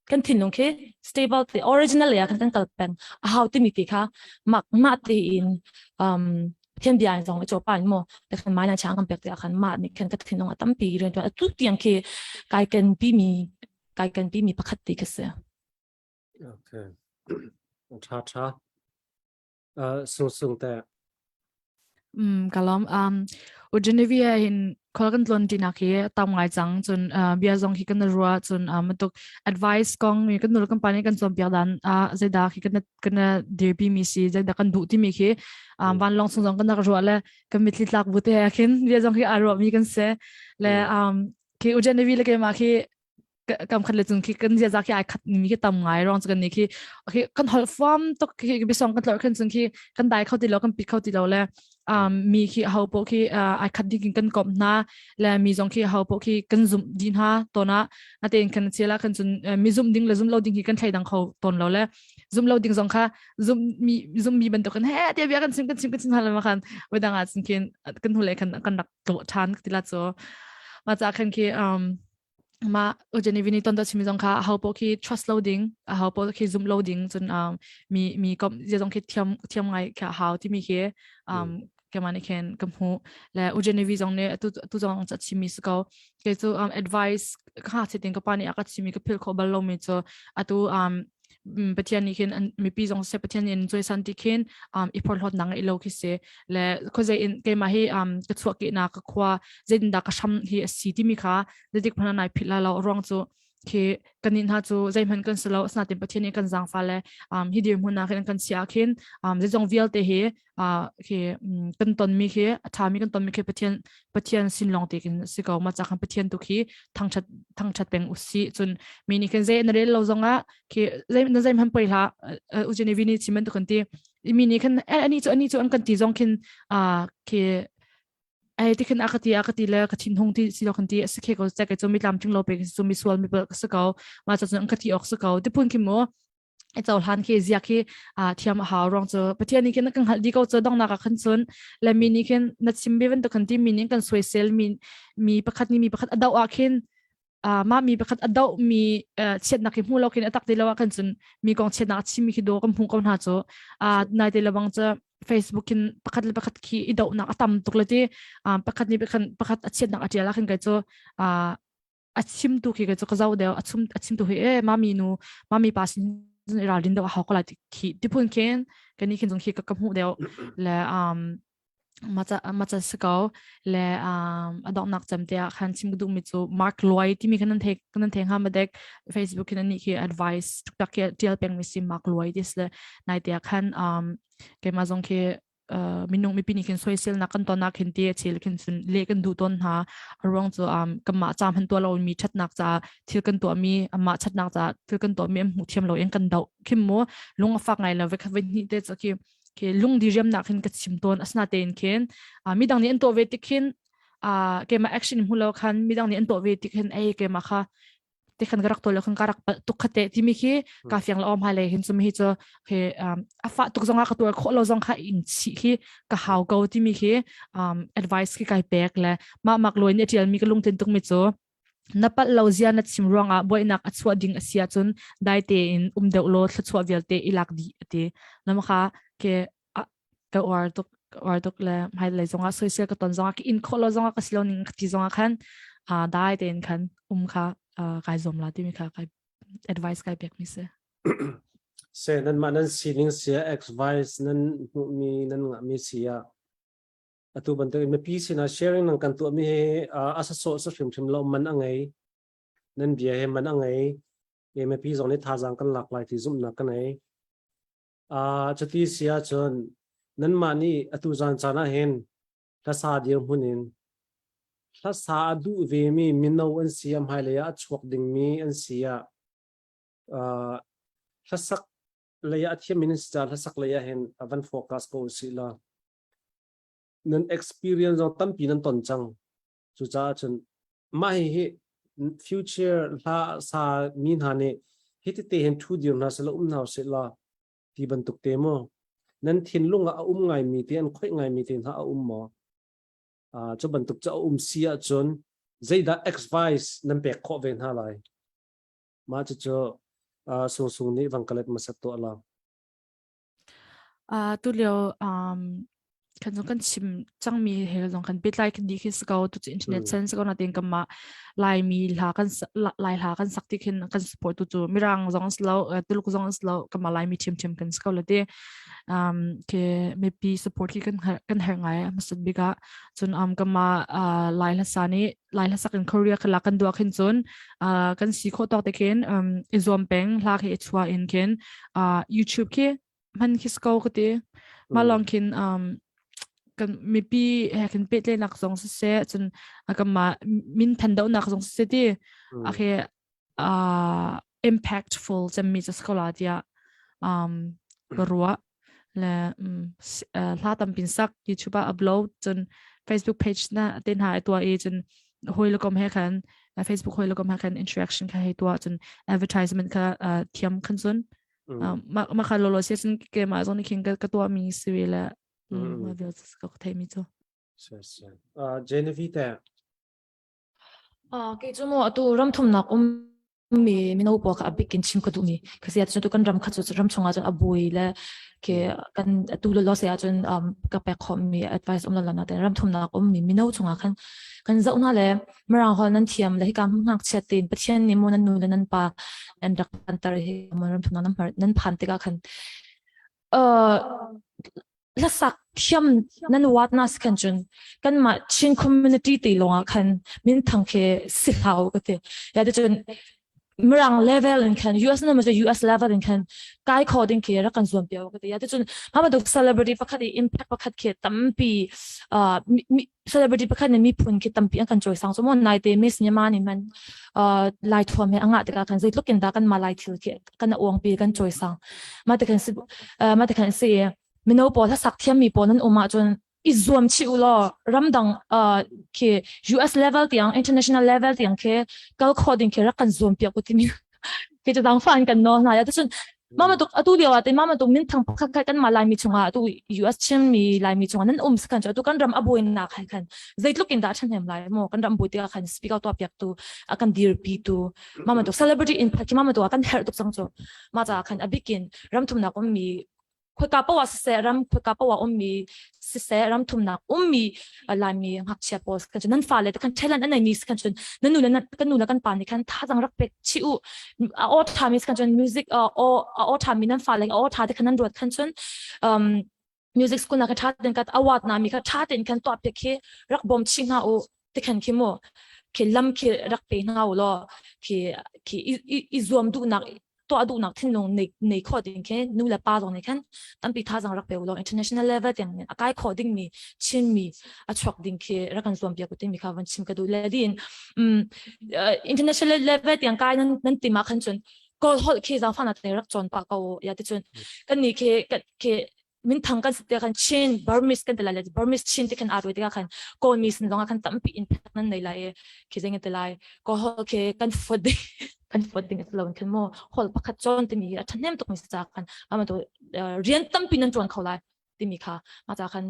Speaker 2: kan thinlung khi stable te original ya kan kan kal peng a hau ti mi ti kha mak ma ti in um Pathian bia in zong i cawpa in maw te khan mai na chang kan pek te khan ma nih khan ka thinlung a tampi rian tuan atu tiang khi kai ken pi mi kai ken pi mi pakhat ti ka si.
Speaker 1: Okay. Tha tha. Sung sung te.
Speaker 3: Ka lawm. U Genevieve hin khol kan tlon tinak hi tam ngai cang cun bia zong hi kan rua cun matuk advice kong mi kan nul kan pa nih kan cawnpiak dan zeidah khi kan kan dirpi mi si zeidah kan duh timi khi van long sung zong kan rak ruah le kan mitthli tlak bu te he khin bia zong hi aa ruah mi kan si le khi U Genevieve le keimah khi kam khat le cung khi kan ziaza khi ai khat mi khi tam ngai rong chu kan ni khi khi kan hol fuam tok khi bisong kan tlor khan chung khi kan dai kho ti lo kan pit kho ti lo le um mi khi ho po khi ai khat ding kan kom na le mi zong khi ho po khi kan zum din ha tona na ten kan chela kan chun mi zum ding le zum lo ding khi kan thlai dang kho ton lo le zum lo ding zong kha zum mi zum mi bantuk kan he te bia kan chim kan chim kan chim hala ma khan wedang a chin khin kan hule khan kan rak to than tila cho ma cha khan khi um ma Genevieve nih ton chimi zong kha aho poh khi trust lo ding aho poh khi zum lo ding cun um, mi mi kom zia zong khi thiam thiam ngai kha hau timi khi um kema nih khin ka hmu le u Genevieve zong nih atu tu zong cha chimi su ko ke chu um, advice kha chitin ka pa nih a ka chimi ka phil kho bal lo mi chu atu um Pathian nih khin mipi zong seh Pathian nih an cawisan ti khin i phorhlawtnak ngeih lo khi si le khuazei in keimah hi ka chuahkehnak ka khua zeitindah ka hram hi a si timi kha zeitik hmanh ah nai philh lai lo ruang cu khi kanin hna cu zeihmanh kan si lo asinain Pathian nih kan zaangfah le hi dirhmun ah khin kan chiah khin zeizong vialte hi khi kan tonmi khi a ṭhami kan tonmi khi Pathian Pathian sin lawng te khin si ko ma ca khan Pathian tu khi thangṭhat thangṭhat peng usih cun mi nih khin zei na rel lo zongah khi zei na zei hman poi hlah ujeni vini chim tu kan ti mi nih khin ani cu ani cu an kan ti zong khin khi ai ti khin a ka ti a ka ti le ka thin hung ti si lo kan ti a si khe ko che ke chu mi tlam tling lo pe chu mi sual mi ka si ko ma cha chun ka ti ok si ko ti phun khi mo e chaw hlan khi zia khi a thiam a hau rong chu pathian ni khin kan hal di ko chu dong na ka khan chun le mi ni khin na chim bi ban to kan ti mi ni kan soi sel mi mi pakhat ni mi pakhat adau a khin mah mi pakhat a doh mi chiatnak hi hmu lo khin a tak ti lo ah khan cun mi kong chiatnak a chim mi khi do kan hmuh ko hna cu nai te lebang cu Facebook in pakhat le pakhat khi i dohnak a tam tuk le ti pakhat nih pakhat pakhat a chiatnak a tial ah khin kai cu a chimtu khi kai cu ka zo deuh a chum a chimtu hi e mami nu mami pa sin ralrin deuh a hau ko lai ti khi ti phun khin kan ni khin zong khi ka ka hmuh deuh le um maca si ko le a donghnak cem te ah khan chim ka duhmi cu Mark Loy timi khan nan thei nan thei hnga ma dek Facebook in ani khi advice tuktak khi tial peng mi si Mark Loy this le nai te ah khan keimah zong khi minung mipi nih khin soisel nak kan ton nak khin ti chil khin sun le kan duh ton hna ruang cu kanmah ca hman tua lo mi thatnak ca thil kan tuah mi amah thatnak ca thil kan tuah mi an hmuh thiam lo in kan do khim mu lung a fak ngai lo ve khat ve ni te chu khi khi lungdi riamnak hin ka chim tawn asina tein khin midang nih an tuah ve tik khin keimah action hmu lo khan midang nih an tuah ve tik hin ei keimah kha te khan ka rak tuah lo khan ka rak palh tuk khate timi khi ka fiang la om hai le hin chumi hi chu khi a fa tuk zong ah ka tuar khawh lo zong kha in chi khi ka hau ko timi khi advice khi kai pek le ma mak loi ni tial mi ka lungtlin tuk mi chu Na palh lo zia na chim ruangah buainak a chuah ding a si ahcun dai tein um deuh law thluachuah vialte i lak dih a ti. Nama kha ke ka uar tuk ka uar tuk le hmailei zongah soisel ka ton zongah ka in khawh lo zongah ka si lo ning ka ti zongah khan dai tein khan um kha kai zuam la timi kha kai advice kai pek mi si.
Speaker 1: Se nan mah nan sining sia advice nan hmuhmi nan ngahmi sia Atu bantuk in mipi sinah sharing nan kan tuahmi hi a sasawh sa hrimhrim lo man a ngei. Nan bia he man a ngei. E mipi zong nih thazaang kan lak lai ti zumhnak ka nei. Cuti si ahcun nanmah nih atu zan caan ah hin hlasa dirhmun in hlasa a duh vemi mino an si ah hmailei ah a chuak dingmi an si ah hlasak lei ah a thiammi nan si caah hlasak lei ah hin van focus ko usih law Nan experience zong tampi nan ton cang. Cucaah cun mah hihi future hla sa mi hna nih hi tete hin thu dir hna seh um hna usih law ti bantuk te maw nan thinlung ah a um ngaimi te an khoih ngaimi te hna a um maw? Cu bantuk cu a um si ahcun zeidah advice nan pek khawh ve hna lai? Mah cucu Sung Sung nih van ka let hmasat tuah la.
Speaker 3: Tulio kan zong kan chim cangmi he zong kan pehtlai kan dih khi si ko tu cu internet chan si ko natin kanmah Laimi hla kan Lai hla kan sak ti khin kan support tu cu Mirang zong si lo Tuluk zong si lo kanmah Laimi ṭhiamṭhiam kan si ko le ti ke mipi support khi kan kan herh ngai hmasat bik ah cun kanmah Lai hla sa nih Lai hla sak in Korea khala kan duah khin cun kan si khawh tawk te khin i zuam peng hla khi i chuah in khin YouTube khi hman khi sko ka ti ma long khin kan mipi he khin pehtlenak zong siseh cun kanmah min than dohnak zong siseh ti a khi impactful cemmi cu si ko la tiah ka ruah le hla tampin sak YouTube ah upload cun Facebook page na te hna i tuah i cun hawi le kom he khan Facebook hawi le kom he khan interaction kha hei tuah cun advertisement kha thiam khan cun ma kha lolo sia cun ke ma zong nih khin ka tuah mi si ve le ma vial ka thei mi cu
Speaker 1: Genevieve te
Speaker 2: Kei cu mu atu ramthumnak um. Mi mino pawl kha a bik in chim ka duhmi ka si ahcun tu kan ram kha cu ram chungah cun a buai le ke kan atu lo se ahcun ka pek khawhmi advice um lo lo nain ram thumnak ummi mino chungah khan kan zoh hna le mirang holh nan thiam le hika ngakchia tein Pathian nih mu nan nu le nan pa nan rak phanter hi ram thumnak nan nan phan tikah khan hlasak thiam nan wat na si khan cun kanmah Chin community te lawngah khan minthang khi si hlau ka ti. Ya ti cun mirang level in khan US na ma US level in khan kai kho ding khi rak kan zuam piao ka ti. Ya ti cun mama duk celebrity pakhat i impact pakhat khi tampi uh, celebrity pakhat nih miphun khi tampi an kan cawisang cu mon nai te Miss Myanmar nih man uh, lai thuam he anga tikah khan zeitluk in dah kan ma lai thil khi kan uang pi kan cawisang ma te khan si ma te khan si mino pawl hlasak thiammi pawl nan um ahcun i zuam chih u law ramdang uh, khi US level tiang international level tiang khi kal kho ding khi rak kan zuam piak u timi khi cu dang fa an kan nawl hna ya cun mama tuk atu lio ah te mama tuk min thang pakhat khat kan ma laimi chungah atu US chim mi laimi chungah nan um sakan chu atu kan ram abuin nak khan khan zeitluk in dah than hem lai mo kan ram bui te khan speak out piak tu akan dir pi tu mama tuk celebrity in phat mama tu kan her tuk chang chu ma cha khan abikin ram thum nak um mi khoika paoh ah siseh ram khoika paoh ah ummi siseh ram thumnak ummi Laimi ngakchia pawl kan cun nan fale te khan talent an neimi kan cun nan nu le kan nu le kan pa nih khan thazaang rak pek chih u a aw ṭhami kan cun music aw aw ṭhami nan fale aw ṭha te khan nan ruat khan cun um music school na ka ṭha ten ka award na mi kha ṭha ten khan tuah piak khi rak bawm chih hna u te khan khi mu khi lam khi rak pe hna u law khi khi i zuam duhnak tuah duhnak thinlung nei nei kho ding khi nu le pa zong nih khan tampi thazaang rak pe u law international level tiang in a kai kho ding mi Chin mi a chuak ding khi rak kan zuam piak u timi kha van chim ka duh le din um international level tiang kai nan nan tim ah khan cun kawl holh khi zaangfah na te rak cawn pa ko ya ti cun kan ni khi khi minthang kan si te khan Chin Burmese kan ti lai le Burmese Chin ti khan aa ruai tikah khan Kawlmi sin zongah khan tampi in phek nan nei lai i khi zeng ti lai Kawl holh khi kan fuat ding kan fuat ding a si lo in khan mu holh pakhat cawn timi hi a ṭhahnem tuk mi si ca khan ama tu rian tampi nan ṭuan kho lai timi kha ma ca khan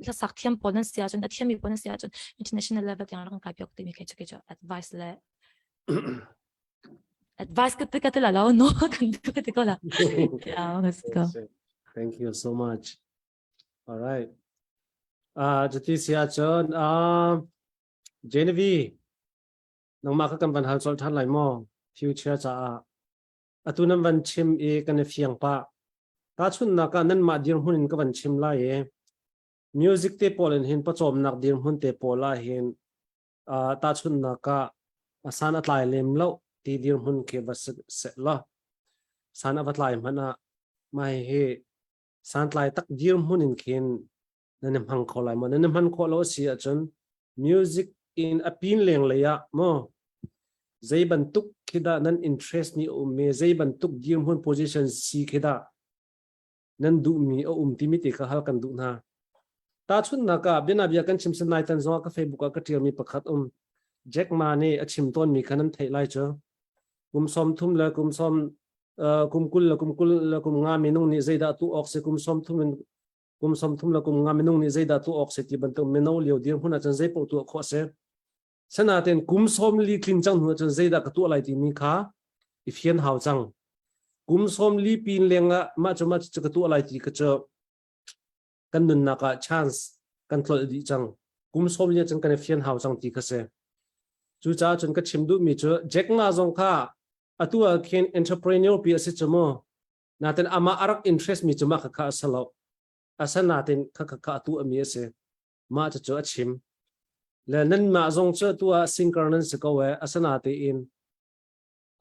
Speaker 2: hlasak thiam pawl nan si ahcun a thiammi pawl nan si ahcun international level tiang rak kai piak timi khi cu cu advice le advice ka ka tila lo no kan ka ti ko la yeah let's go
Speaker 1: thank you so much all right uh jati sia chon uh Genevieve nangmah ka kan van hal chol than lai mo future cha a atu nan van chim i kan i fiang pa ta chun na ka nan ma dir hun in ka van chim lai e music te pawl in hin pachom nak dir hun te pawl a hin tahchunhnak ah a san a tlai lem lo ti dirhmun khi va si la san a va tlai hmanh ah mai hi santlai tak dirhmun in khin nan i hmang kho lai maw nan i hman khawh lo si ahcun music in a pin leng lei ah maw zei bantuk khi dah nan interest nih a um mi zei bantuk dirhmun position si khi dah nan duhmi a um timi te kha hal kan duh hna. Tahchunhnak ah bianabia kan chim sin lai tan zongah ka Facebook ah ka ṭialmi pakhat um. Jack Ma nih a chim tawnmi kha nan theih lai cu. Kum 30 le kum sawm kum 20 le kum 20 le kum nga minung nih zeidah tu awk si kum 30 in kum 30 le kum nga minung nih zeidah tu awk si ti bantuk mino lio dirhmun ahcun zei paoh tuah khawh si. Sanaten kum 40 tlin cang hnu ahcun zeidah ka tuah lai timi kha i fian hau cang. Kum 40 pin lengah mah cu mah cu ka tuah lai ti ka cu kan nunnak ah chance kan tlolh dih cang. Kum 40 ahcun kan i fian hau cang ti kha si. Cucaah cun ka chim duhmi cu Jack Ma zong kha atu ah khin entrepreneur pi a si cu mu. Natin amah a rak interest mi cu mah kha kha a si lo. Asanatin kha kha kha atu ami a si. Mah cucu a chim. Le nanmah zong cu atu ah singer nan si ko ee. Asanatein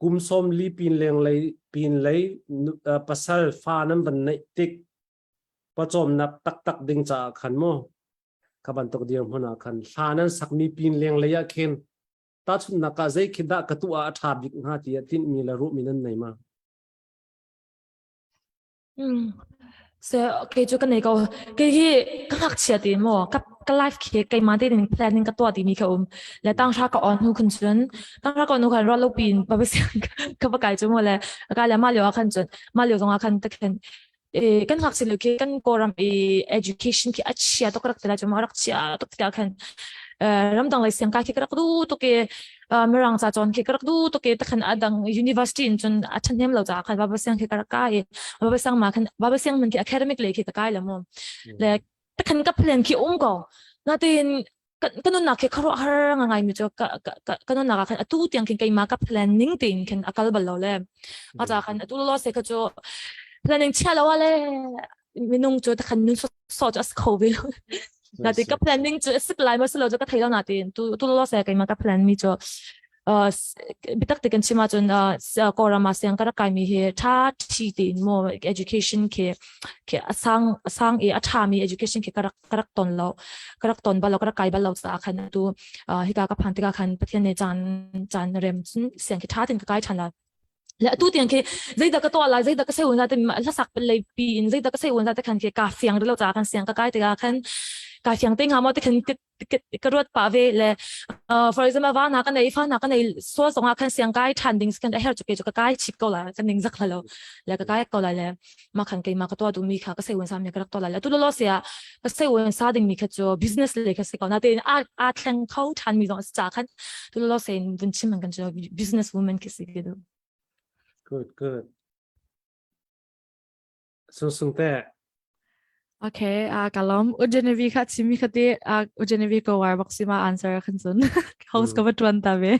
Speaker 1: kum 40 pin leng lei pin lei pasal fa nan van neih tik pawcawmnak taktak ding caah khan mu kha bantuk dirhmun ah khan hla nan sakmi pin leng lei ah khin tahchunhnak ah zei khi dah ka tuah ah a ṭha bik hnga ti ah tinhmi le ruahmi nan nei ma?
Speaker 2: So kei cu ka nei ko. Kei hi ka ngakchia ti maw ka ka life khi keimah te ning planning ka tuah timi kha um. Le tanghra ka on hnu khan cun tanghra ka on hnu khan ruat lo pin pa ka va kai cu mu le ka le mah lio ah khan cun mah lio zong ah khan ta khan e kan ngakchia lio khi kan Kawlram i education khi a chia tuk rak ti lai cu maw rak chia tuk tikah khan. Ramdang lei siang kai khi ka rak du tuk i Mirang ca cawn khi ka rak du tuk i takhan adang university in cun a ṭhahnem lo caah khan Bible siang khi ka rak kai i Bible siang ma khan Bible siang man khi academic lei khi ka kai le mu. Le takhan ka plan khi um ko. Natin ka nunnak khi khuaruahhar ngai mi cu ka ka ka nunnak ah khan atu tiang khin keimah ka plan ning tein khin a kal bal lo le a ca khan atu lo se kha cu planning chia lo le minung cu khan nun so cu as kho ve lo na ti ka planning cu sik lai ma silo cu ka thei lo na tin tu tu lo se keimah ka plan mi cu bitak te kan chim ahcun Kawlram ah siang ka rak kaimi hi ṭha ṭhi tein maw education khi khi a sang a sang i a ṭhami education khi ka rak ka rak ton lo ka rak ton bal lo ka rak kai bal lo caah khan atu hika ka phan tikah khan Pathian nih caan caan rem cun siang khi ṭha tein ka kai ṭhan la le atu tiang khi zeidah ka tuah lai zeidah ka sei un te hlasak lei pi in zeidah ka sei un te khan khi ka fiang lo caah khan siang ka kai tikah khan ka fiang te hnga maw te khan ka ruat pah ve le for example va na ka nei fa na ka nei so zong ah khan siang kai than ding kan a her chu ke chu ka kai chip ko la kan ning zak lo le ka kai ko la le ma khan ke ma ka to du mi kha ka sei wen sa mi ka rak to la le tu lo lo sia ka sei wen sa ding mi kha chu business le ka se ko na te a a thleng kho than mi zong cha khan tu lo lo se vun chim man kan chu business woman ki si ke du.
Speaker 1: Good, good. Sung sung te.
Speaker 3: Okay, a kalom u Genevieve kha chimi kha te a u Genevieve ko war bak sima answer khan sun. Host ka tuan ta ve.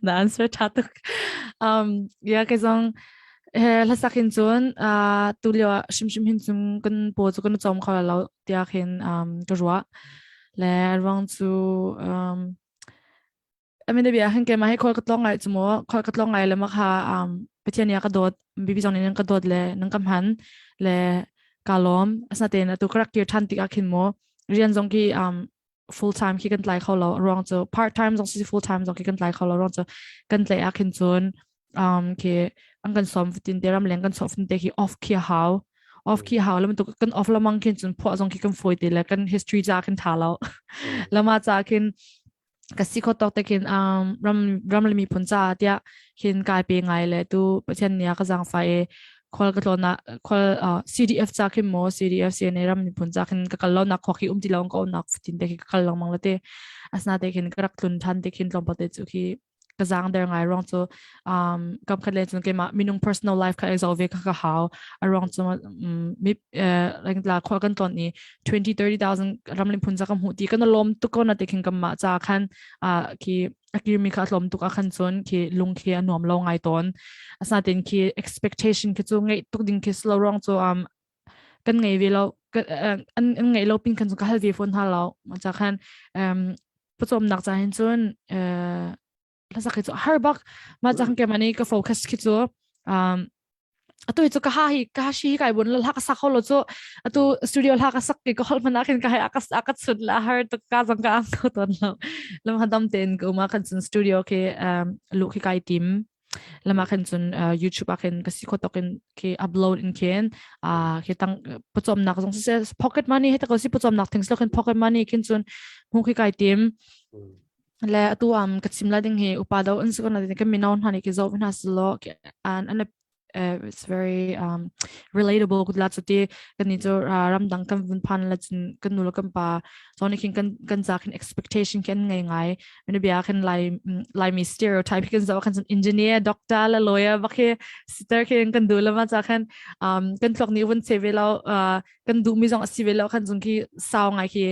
Speaker 3: Na answer tha tuk. Ya ke zong he hlasak hin cun a tu lio shim shim hin cung kan po chu kan chom kho lo tia khin ka ruwa le ruang chu Amin bia hin keimah hi khual ka tlawng ngai cu mu khual ka tlawng ngai le mah kha Pathian nih a ka dawt bibi zong nih nan ka dawt le nan ka hman le ka lawm asinain atu ka rak kir ṭhan tikah khin mu rian zong khi full time khi kan tlai kho lo ruang cu part time zong si full time zong khi kan tlai kho lo ruang cu kan tlaih ah khin cun khi an kan sawm fatin te ramleng kan sawm fatin te khi off khi hau off khi hau lam tu kan off lamang khin cun phuah zong khi kan fawi te le kan history ca khin tha lo lama ca khin ka si kho tawk te khin ram ram le miphun caah tiah khin kai pe ngai le tu Pathian nih a ka zaangfah i khual ka tlawn ah khual CDF ca khin maw CDF CNA ram miphun ca khin ka kal lo nak khua khi um ti lo ka um nak fatin te khi ka kal lengmang le te asna te khin ka rak tlun than te khin tlawmpal te cu khi ka zaang der ngai ruang cu kam khat le cun keimah minung personal life kha exo ve kha ka hau a ruang cu mi like la khua kan tlawn i 20 30,000 ramlim phun za ka hmuh ti kan lawm tuk ko na te khin kam ma cha khan a khi akir mi kha tlawm tuk a khan cun khi lung khi a nuam lo ngai ton asnatin khi expectation khi chu ngei tuk ding khi slow rong chu kan ngei ve lo an an ngei lo pin khan chu ka hal ve phone ha lo ma cha khan pachom nak cha hin cun hlasak hi cu har bak ma chang ke mani ka focus khi cu atu hi cu ka ha hi ka ha shi hi kai bun la ka sak holo cu atu studio hla ka sak ki ka hol mana khin ka hai aka aka chut la har to ka jang ka ang ko ton lo lam hadam ten ko ma khan chun studio ke lu khi kai tim lama khan chun YouTube a khin ka si kho tokin ke upload in khin a ke tang pachom nak jong se pocket money he ta ko si pachom nak things lo khin pocket money khin chun hu khi kai tim Le atu um ka chim la ding hi upa do an si ko na kan mino hna nih ki zoh hna selaw an an it's very relatable kut la chuti kan ni chu ramdang kan vun phan la cun kan nu le kan pa so ni khin kan kan za khin expectation khin ngai ngai minu bia khin lai lai mi stereotype kan zo khan engineer doctor la lawyer ba khi sister khin kan du la ma cha khan kan tlok ni vun che ve lo kan du mi zong asi ve lo khan zung khi sau ngai khi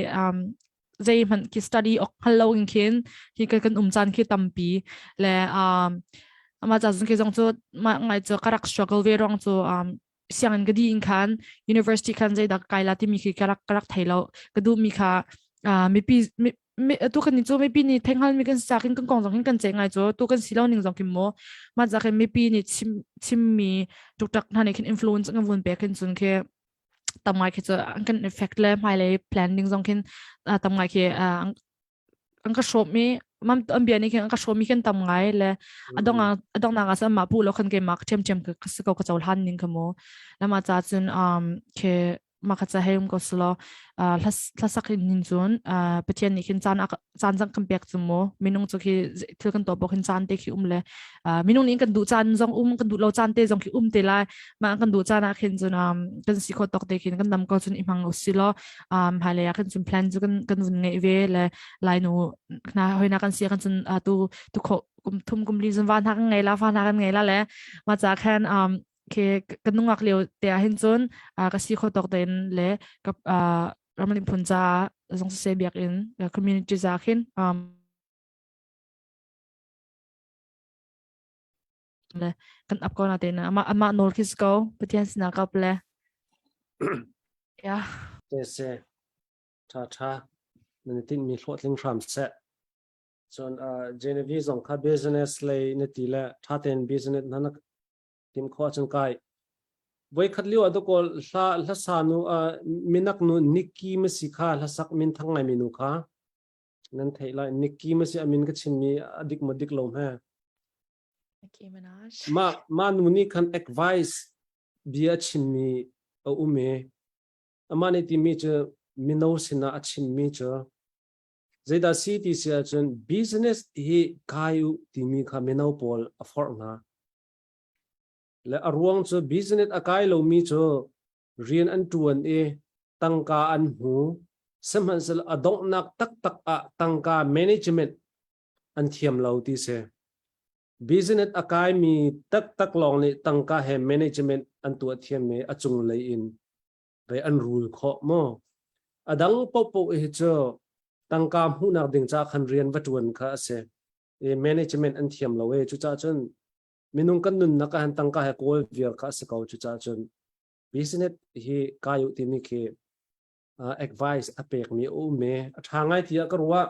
Speaker 3: zeihmanh khi study ok hngal lo in khin hi kan kan um caan khi tampi le ama ca zung khi zong cu ma ngai cu ka rak struggle ve rong cu sianginn ka di in khan university khan zeidah kai la timi khi ka rak ka rak thei lo ka duh mi kha mipi tu kan ni cu mipi nih thenghal mi kan sa kin kan kong zong hin kan che ngai cu tu kan si lo ning zong kin mo ma za khin mipi nih chim chimmi tuktak hna nih khin influence kan vun pe khin cun khi tam ngai khi cu an kan effect le hmailei plan ding zong khin tam ngai khi an ka hrawm mi mam an bia ni khin an ka hrawm mi khin tam ngai le adong adong na nga sa ma pu lo khan ke ma ṭhiam ṭhiam ka ka ko ka cohlan ning kha mu lama cha cun ke. mah kha ca hei um ko selaw hlasak in hin cun Pathian nih khin caan caan zang kan pek cu mu minung cu khi thil kan tuah bawk hin caan te khi um le minung nih kan duh caan zong um kan duh lo caan te zong khi um te lai mah kan duh caan ah khin cun kan si kho tawk te khin kan dam ko cun i hmang u si law hmailei ah khin cun plan cu kan kan vun ngeih ve le lainu hna hoina kan si kan cun tu tu kho kum thum kum li zun va hna kan ngei la fa hna kan ngei la le ma cha khan khi kan nungak lio te ah hin cun ka si kho tawk tein le ka ramling phun ca zong se biakinn community za khin le kan ap ko na te na ama ama nawl khi ko pathian sina kap le ya
Speaker 1: se se tha tha nan tin mi hlawhtling hram se cun Genevieve zong kha business lei na ti le tha tein business na na tim kho ahcun kai voikhat lio ah dakaw hla hlasa nu minak nu Nikki masi kha hlasak min thang ngai mi nu kha nan theih lai Nikki masi amin ka chim mi a dik ma dik lo hme
Speaker 3: Nicki Minaj
Speaker 1: ma ma nu nih khan advice bia chim mi a um e ama nih ti mi cu mino sinah a chim mi cu Zeidah si ti si ahcun business hi kai u timi kha mino pawl a forh hna. Le a ruang cu business a kai lomi cu rian an ṭuan i tangka an hmu. Sihmanhsehlaw a donghnak taktak ah tangka management an thiam lo ti si. Business a kaimi taktak lawng nih tangka he management an tuah thiam i a cunglei in ve an rul khawh maw a dang paohpaoh hi cu tangka hmuhnak ding ca khan rian va ṭuan kha a si i management an thiam lo e cucaah cun minung kan nunnak ah han tangka he kawl viar kha a si ko cucaah cun business hi kai u timi khi advice a pekmi a um e a ṭha ngai tiah ka ruah.